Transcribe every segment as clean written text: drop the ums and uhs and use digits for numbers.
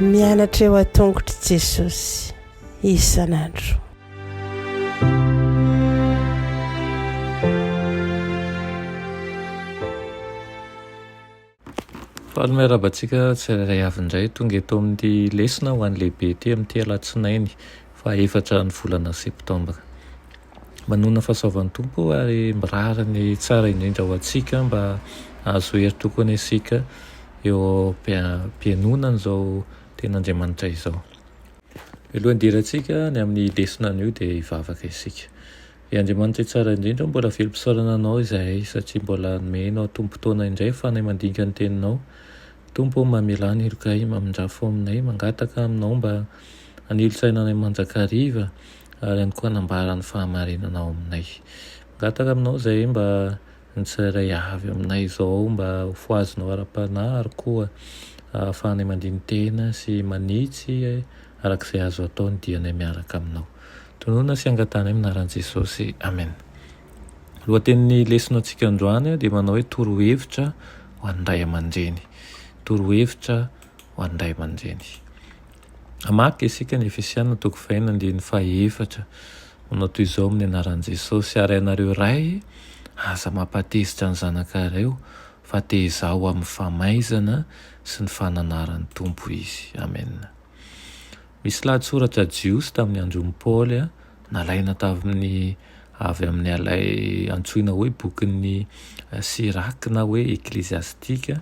Mianatra eo an-tongotr'i Jesosy isan'andro. Faly miarahaba antsika tsirairay avy indray tonga eto amin'ity lesona ho an'ny lehibe ity amin'ity alatsinainy fahaefatra ny volana septambra. Manonona fahasoavan'ny Tompo ary mirary ny tsara indrindra ho antsika mba hahazo hery tokoa anie isika eo am-pihainoana an'izao tenin'Andriamanitra izao. Mialoha hidirantsika ny amin'ny lesona anio dia hivavaka isika. Ry Andriamanitra tsara indrindra o, mbola velom-pisaorana Anao izahay satria mbola nomenao tombon-taona indray ahafahanay mandinika ny Teninao. Tompo o, mamelà ny helokay, mamindrà fo aminay, mangataka Aminao mba hanilo-tsaina anay mandrakariva ary ihany koa hanambara ny fahamarinanao aminay. Mangataka Aminao izahay mba ny tsirairay avy aminay izao mba ho fohazinao ara-panahy ary koa ahafahanay mandini-tena sy manitsy araka izay azo atao ny dianay miaraka Aminao. Tononina sy angatahana amin'ny anaran'i Jesosy. Amen. Lohatenin'ny lesona antsika androany dia manao hoe torohevitra ho an'ny ray aman-dreny. Torohevitra ho an'ny ray aman-dreny. Hamaky isika ny Efesiana toko fahenina andininy fahaefatra. Manao toy izao amin'ny anaran'i Jesosy, ary ianareo ray, aza mampatezitra ny zanakareo, fa tezaho amin'ny famaizana sy ny fananaran'ny Tompo izy. Amen. Misy lahatsoratra jiosy tamin'ny andron'i Paoly nalaina tamin'ny avy amin'ny ilay antsoina hoe bokin'ny Siràka na hoe Ekleziastika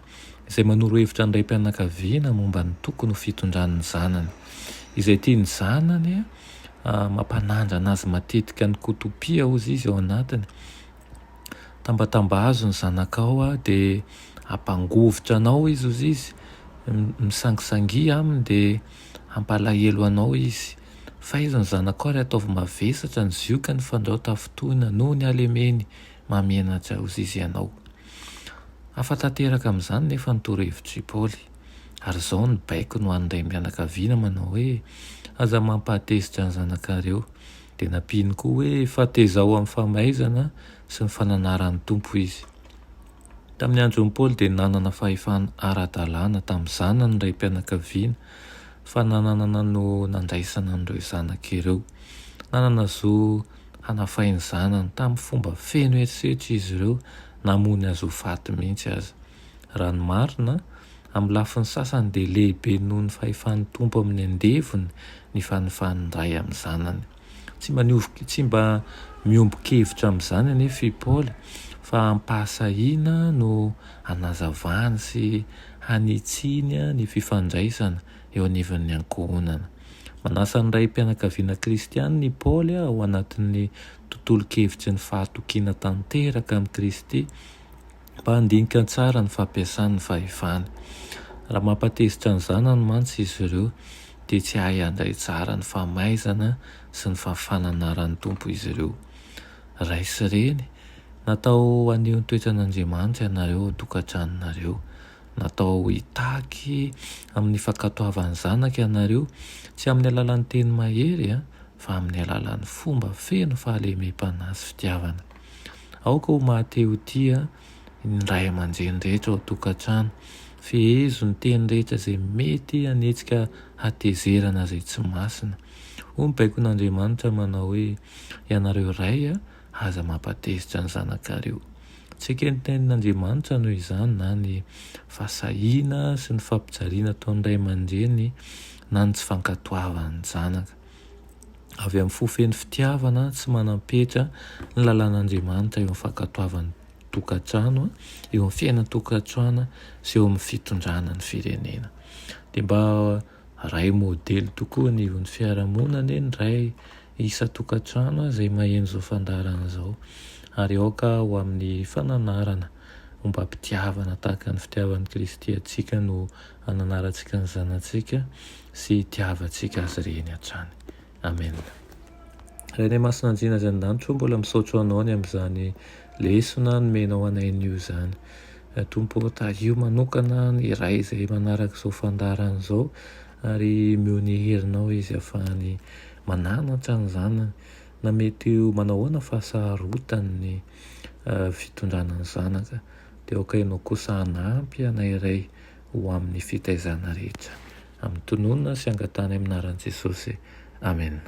izay manoro hevitra ny raim-pianakaviana momba ny tokony ho fitondrany ny zanany. Izay tia ny zanany mampanandrana azy matetika ny kotopia hozy izy ao anatiny. Tambatambazo ny zanakao dia hampangovitra anao izy hozy izy, misangisangia aminy dia hampalahelo anao izy. Faizo ny zanakao ary ataovy mavesatra ny ziokany fandrao tafintohina noho ny halemeny mahamenatra hozy izy ianao. Hafa tanteraka amin'izany nefa ny torohevitr'i Paoly. Ary izao ny baikony ho an'ny raim-pianakaviana manao hoe, Aza mampahatezitra ny zanakareo. Dia nampiany koa hoe, Fa tezao amin'ny famaizana sy ny fananaran'ny Tompo izy. Tamin'ny andron'i Paoly dia nanana fahefana ara-dalàna tamin'ny zanany ny raim-pianakaviana, fa nananana no nandraisana an'ireo zanaka ireo. Nanana zo hanafay ny zanany tamin'ny fomba feno herisetra izy ireo, namono azy ho faty mihitsy aza. Raha ny marina, amin'ny lafiny sasany dia lehibe noho ny fahefan'ny tompo amin'ny andevony ny fanefan'ny ray amin'ny zanany. Tsy mba tsy mba miombon-kevitra amin'izany anefa i Paoly, fa am-pahasahiana no hanazavany sy hanitsiany ny fifandraisana eo anivon'ny ankohonana. Manasa ny raim-pianakaviana kristianina i Paoly ao anatin'ny tontolon-kevitry ny fahatokiana tanteraka amin'i Kristy mba handinika tsara ny fampiasany ny fahefany. Raha mampatezitra ny zanany mantsy izy ireo, dia tsy hahay handray tsara ny famaizana sy ny fananaran'ny Tompo izy ireo. Ray sy reny, natao haneho ny toetran'Andriamanitra ianareo ao an-tokantranonareo. Natao hitaky amin'ny fankatoavan'ny zanaka ianareo, tsy amin'ny alalan'ny teny mahery, fa amin'ny alalan'ny fomba feno fahalemem-panahy sy fitiavana. Aoka ho maha-te ho tia ny ray aman-dreny rehetra ao an-tokantrano. Fehezo ny teny rehetra izay mety hanetsika hatezerana izay tsy masina. Hoy ny baikon'Andriamanitra manao hoe, Ianareo ray, aza mampatezitra ny zanakareo. Tsy eken'ny tenin'Andriamanitra noho izany na ny fahasahiana sy ny fampijaliana ataon'ny ray aman-dreny na ny tsy fankatoavan'ny zanaka. Avy amin'ny fo feno fitiavana tsy manam-petra ny lalàn'Andriamanitra eo amin'ny fankatoavan'ny tokantrano, eo amin'ny fiainan-tokantrano sy eo amin'ny fitondrana ny firenena. Dia mba ray modely tokoa anivon'ny fiarahamonina anie ny ray isan-tokantrano izay maheno izao fandaharana izao ary aoka ho amin'ny fananarana ombam-pitiavana tahaka ny fitiavan'i Kristy antsika no hananarantsika ny zanatsika sy hitiavantsika azy ireny hatrany. Amen. Rainay Masina Andriana izay an-danitra ô, mbola misaotra Anao ny amin'izany lesona nomenao anay anio izany. Tompo ô, tahio manokana ny ray izay manaraka izao fandaharana izao ary omeo ny herinao izy ahafahany mananatra ny zanany na mety ho manao ahoana fahasarotany. fitondrana ny zanaka. Dia aoka Ianao kosa hanampy anay Ray ho amin'ny fitaizana rehetra. Amin'ny tononina sy angatahana amin'ny anaran'i Jesosy. Amena.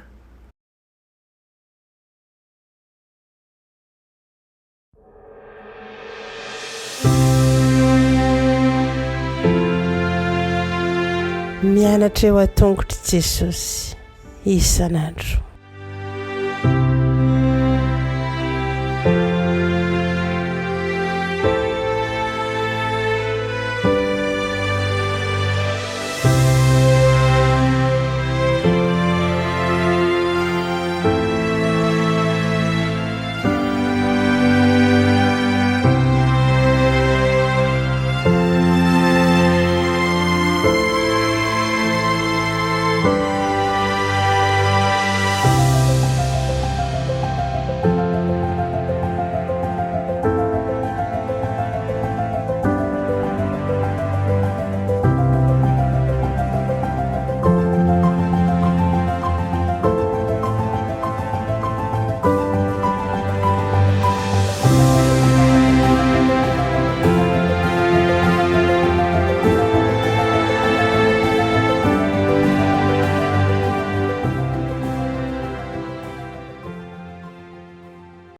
Mianatra eo an-tongotr'i Jesosy isan'andro.